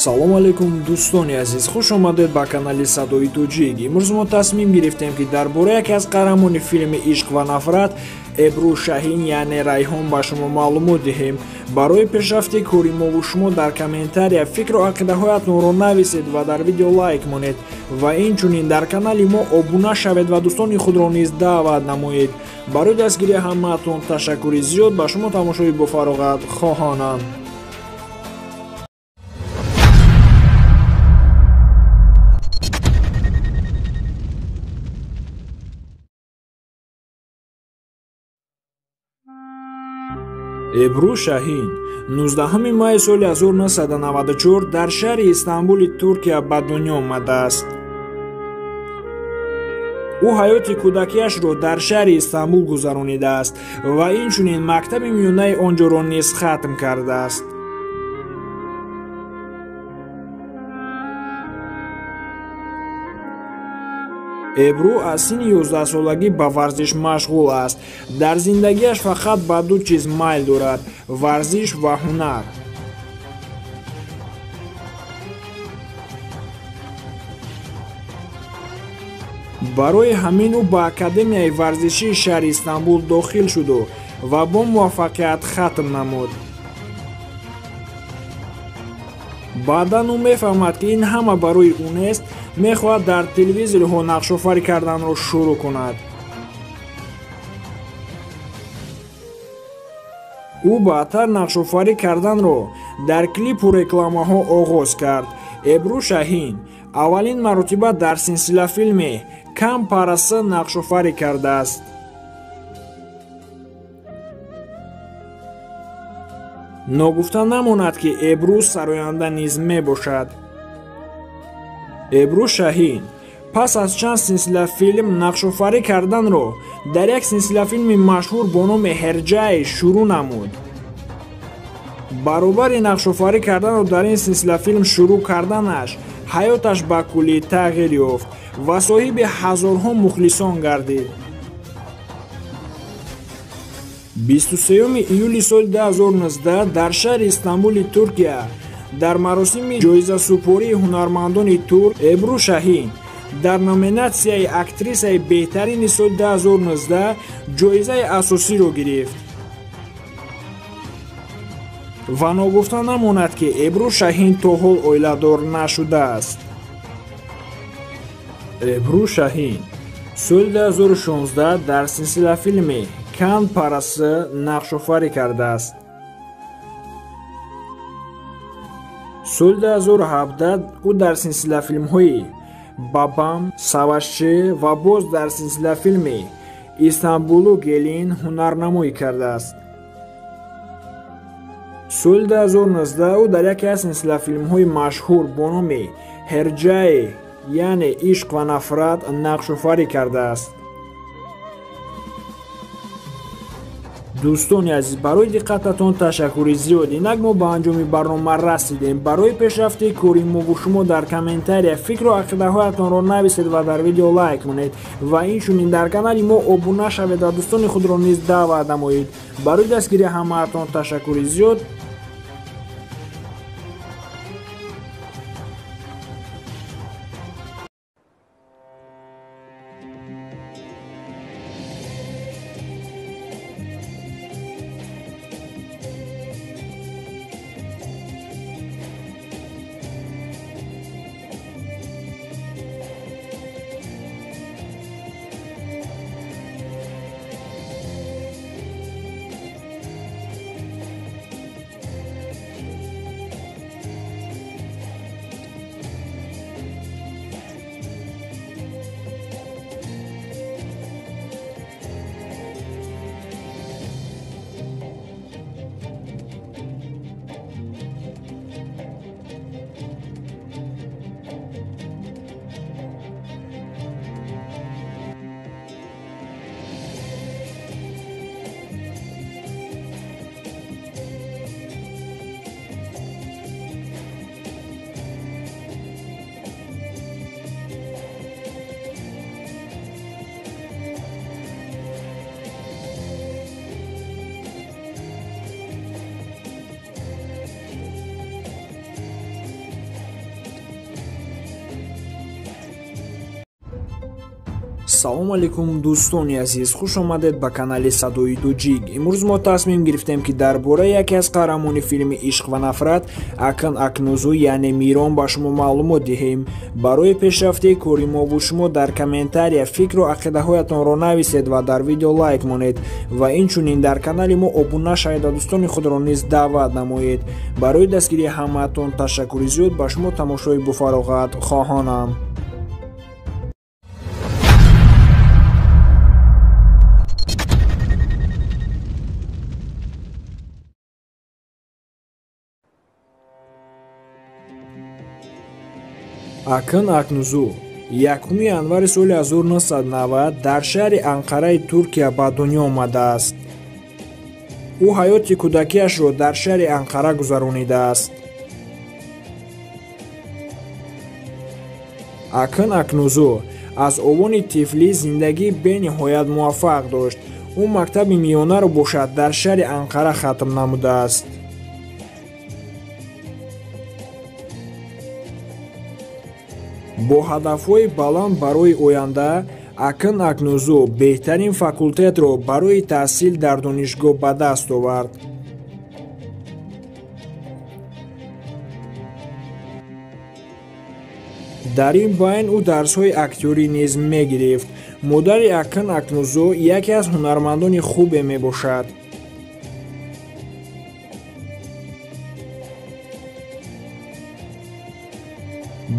Салом алейкум, дӯстони азиз, хуш омадед ба канали Садои Тоҷик. Имрӯз мо тасмим гирифтем, ки дар бораи яке аз қаҳрамони филми Ишқ ва нафрат Эбру Шаҳин, яъне Райҳон, ба шумо маълумот диҳем. Барои пешрафти кори мову шумо дар комментария фикру ақидаҳоятонро нависед ва дар видео лайк монед ва инчунин дар канали мо обуна шавед ва дӯстони худро низ даъват намоед. Барои дастгирии ҳамаатон ташаккури зиёд, ба шумо тамошои бофароғат хоҳонам. Эбру Шаҳин 19 майи соли 1994 дар шаҳри Истанбули Туркия ба дунё омадааст. Ӯ ҳаёти кӯдакиашро дар шаҳри Истанбул гузаронидааст ва инчунин мактаби миёнаи он ҷоро низ хатм кардааст. Эбру аз синни 11-солагӣ ба варзиш машғул аст. Дар зиндагиаш фақат ба ду чиз майл дорад: варзиш ва ҳунар. Барои ҳамин ӯ ба Академияи варзишии шаҳри Истанбул дохил шуду ва бо муваффақият хатм намуд. Баъдан ӯ мефаҳмад, ки ин ҳама барои ӯ нест, мехоҳад дар телевизорҳо нақшофарӣ карданро шурӯъ кунад. Ӯ баъдтар нақшофарӣ карданро дар клипу рекламаҳо оғоз кард. Эбру Шаҳин аввалин маротиба дар силсилафилми Кам парасы нақшофарӣ кардааст. Ногуфта намонад, ки Эбру сароянда низ мебошад. Эбру Шаҳин пас аз чанд силсилафилм нақшофарӣ карданро дар як силсилафилми машҳур бо номи Ҳерҷай шурӯъ намуд. Баробари нақшофарӣ карданро дар ин силсилафилм шурӯъ карданаш ҳаёташ ба куллӣ тағйир ёфт ва соҳиби ҳазорҳо мухлисон гардид. 23 июли соли 2019 дар шаҳри Истанбули Туркия дар маросими ҷоизасупории ҳунармандони турк Эбру Шаҳин дар номинатсияи актрисаи беҳтарини соли 2019 ҷоизаи асосиро гирифт. Ва ногуфта намонад, ки Эбру Шаҳин то ҳол оиладор нашудааст. Эбру Шаҳин соли 2016 дар силсилафилми Кан парасы нақшофарӣ кардааст. Соли 2017 ӯ дар силсилафилмҳои Бабам, Савашчи ва боз дар силсилафилми Истанбулу Гелин ҳунарнамоӣ кардааст. Соли 2019 ӯ дар яке аз силсилафилмҳои машҳур бо номи Ҳерҷай, яъне Ишқ ва нафрат, нақшофарӣ кардааст. Дӯстони азиз, барои диққататон ташаккури зиёд. Инак мо ба анҷоми барнома расидем. Барои пешрафти кори мову шумо дар комментария фикру ақидаҳоятонро нависед ва дар видео лайк монед ва инчунин дар канали мо обуна шавед ва дӯстони худро низ даъват намоед. Барои дастгирии ҳамаатон ташаккури зиёд. Салом алейкум дӯстони азиз, хуш омадед ба канали Садои Тоҷик. Имрӯз мо тасмим гирифтем, ки дар бораи яке аз қаҳрамони филми Ишқ ва нафрат Акын Акнузу, яъне Мирон, ба шумо маълумот диҳем. Барои пешрафти кори мову шумо дар комментария фикру ақидаҳоятонро нависед ва дар видео лайк монед ва инчунин дар канали мо обуна шавед ва дӯстони худро низ даъват намоед. Барои дастгирии ҳамаатон ташаккури зиёд, ба шумо тамошои буфароғат хоҳонам. Акын Акнузу 1 январи соли 1990 дар шаҳри Анқараи Туркия ба дунё омадааст. Ӯ ҳаёти кӯдакиашро дар шаҳри Анқара гузаронидааст. Акын Акнузу аз овони тифлӣ зиндагии бениҳоят муваффақ дошт. Ӯ мактаби миёнаро бошад дар шаҳри Анқара хатм намудааст. Бо ҳадафҳои баланд барои оянда, Акын Акнузу беҳтарин факултетро барои таҳсил дар донишгоҳ ба даст овард. Дар ин байн ӯ дарсҳои актёрӣ низ мегирифт. Модари Акын Акнузу яке аз ҳунармандони хубе мебошад.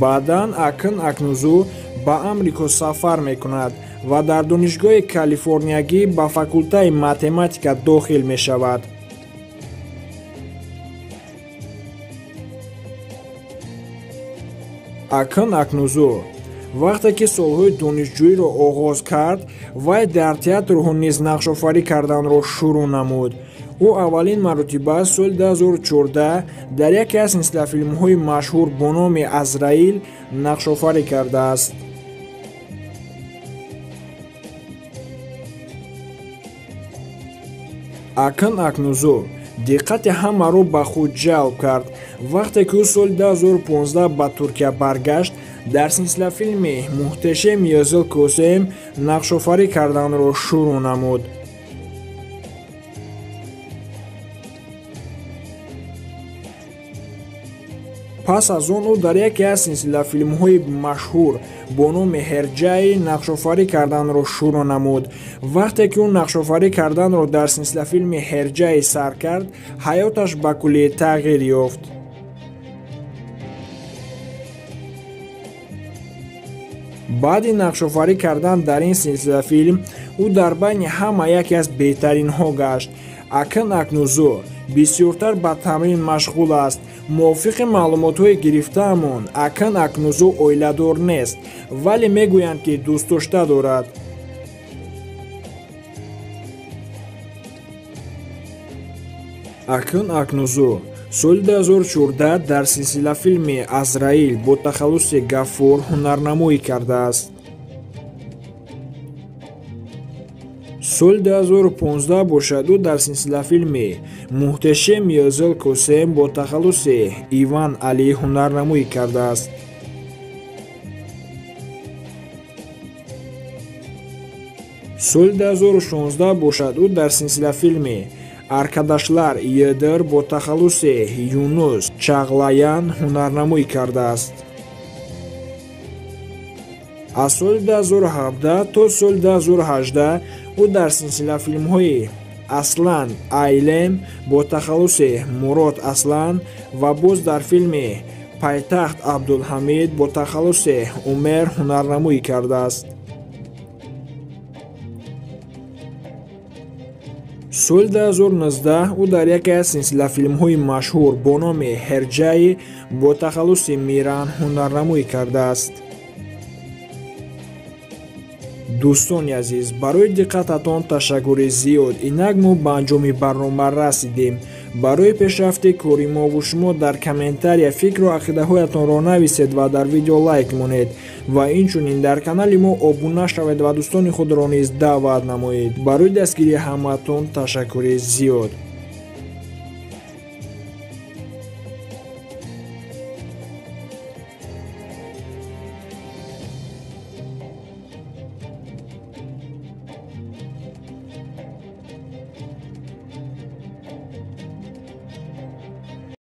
Баъдан Акын Акнузу ба Амрико сафар мекунад ва дар донишгоҳи Калифорниягӣ ба факултаи математика дохил мешавад. Акын Акнузу вақте ки солҳои донишҷӯиро оғоз кард, вай дар театрҳо низ нақшофарӣ карданро шурӯъ намуд. Ӯ аввалин маротиба соли 2014 дар яке аз силсилафилмҳои машҳур бо номи Азраил нақшофарӣ кардааст. Акын Акнузу диққати ҳамаро ба худ ҷалб кард. Вақте ки ӯ соли 2015 ба Туркия баргашт, дар силсилафилми Муҳтешем Йозил Косем нақшофарӣ карданро шурӯъ намуд. Пас аз он ӯ дар яке аз силсилафилмҳои машҳур бо номи Ҳерҷай нақшофарӣ карданро шурӯъ намуд. Вақте ки ӯ нақшофарӣ карданро дар силсилафилми Ҳерҷай сар кард, ҳаёташ ба куллӣ тағйир ёфт. Баъди нақшофарӣ кардан дар ин силсилафилм, ӯ дар байни ҳама яке аз беҳтаринҳо гашт. Акын Акнузу бисёртар ба тамрин машғул аст. Мувофиқи маълумотҳои гирифтаамон, Акын Акнузу оиладор нест, вале мегӯянд, ки дӯстдошта дорад. Акын Акнузу соли 2014 дар силсилафилми Азраил бо тахаллуси Гаффур ҳунарнамоӣ кардааст. Соли 2015 бошад ӯ дар силсилафилми Муҳтешем Йозил Косем бо тахаллуси Иван Али ҳунарнамоӣ кардааст. Соли 2016 бошад ӯ дар силсилафилми Аркадашлар Йедир бо тахаллуси Юнус Чағлаян ҳунарнамоӣ кардааст. Аз соли 2017 то соли 2018 ӯ дар силсилафилмҳои Аслан Айлем бо тахаллуси Мурод Аслан ва боз дар филми Пайтахт Абдулҳамид бо тахаллуси Умер ҳунарнамоӣ кардааст. Соли 2019 ӯ дар яке аз силсилафилмҳои машҳур бо номи Ҳерҷай бо тахаллуси Миран ҳунарнамоӣ кардааст. Дӯстони азиз, барои диққататон ташаккури зиёд. Инак мо ба анҷоми барнома расидем. Барои пешрафти кори мову шумо дар комментария фикру ақидаҳоятонро нависед ва дар видео лайк монед ва инчунин дар канали мо обуна шавед ва дӯстони худро низ даъват намоед. Барои дастгирии ҳамаатон ташаккури зиёд.